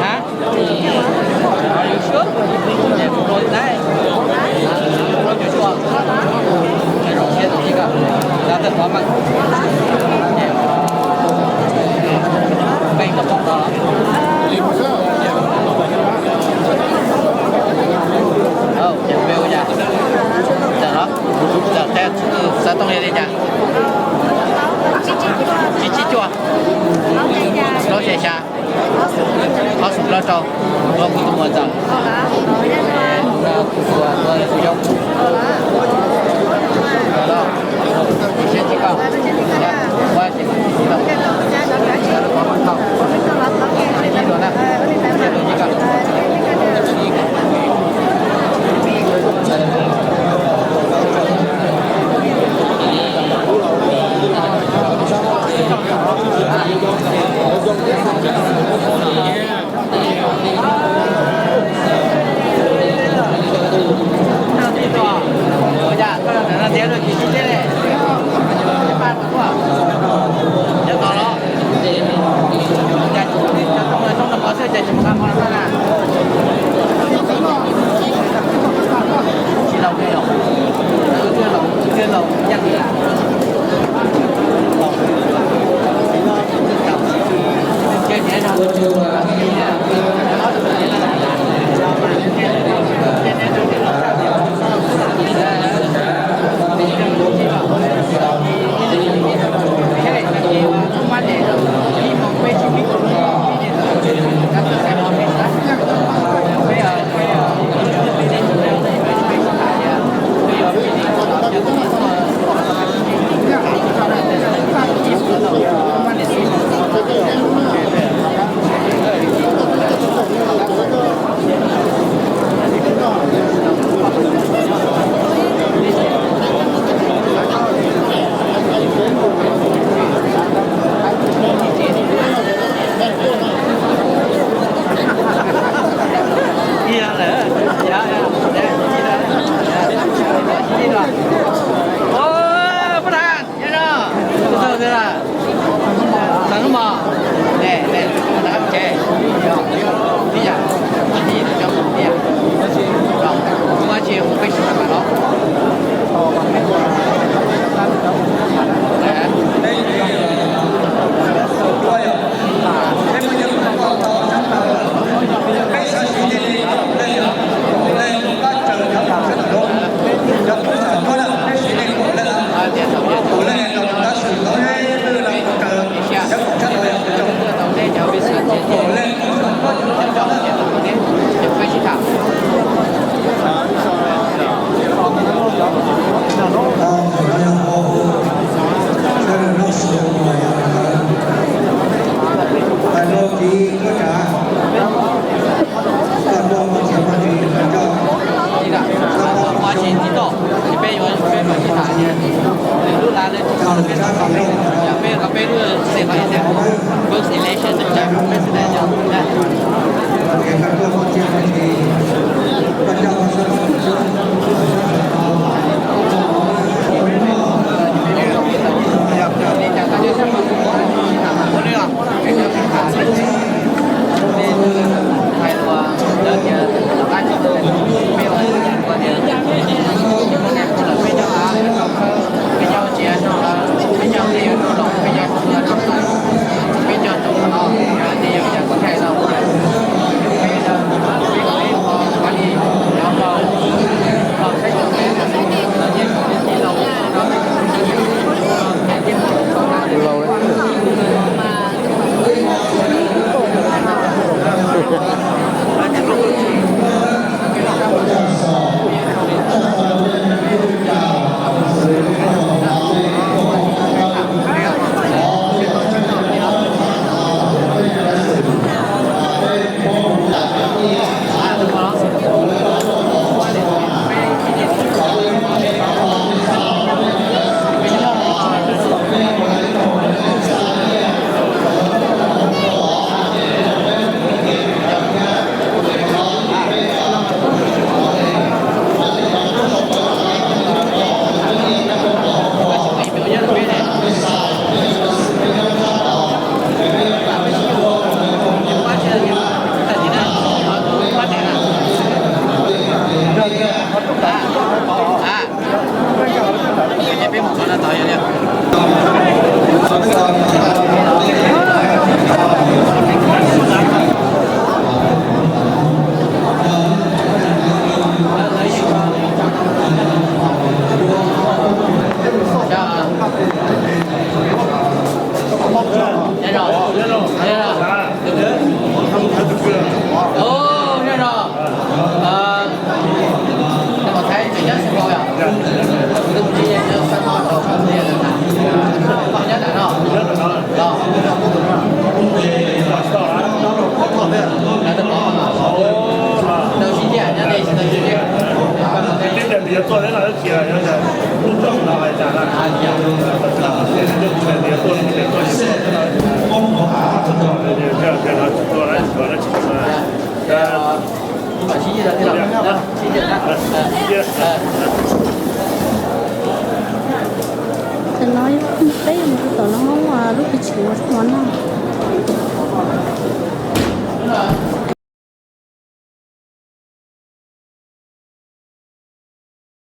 Hả? Are you sure? Yes, close night. Close your door. Cái rổ kia thì có. Ra thật có mà. Bên nó bóng đó. Ờ, nhận về nhà. Giờ đó. Giờ theo xã tông đi đi nhà. Chín chín chùa. Lối xe xa. Qhov xum loj rau, ua kuv tus muam ntxawm, ua kuv tus, ua kuv yau. Siab tsis koj, ua ces kuv tus tau, qhov mas tau, ib luag na, siab tsis koj. Tam no peb yuav mus rau tom lub hoob lub pig tshim ua zaub mov noj.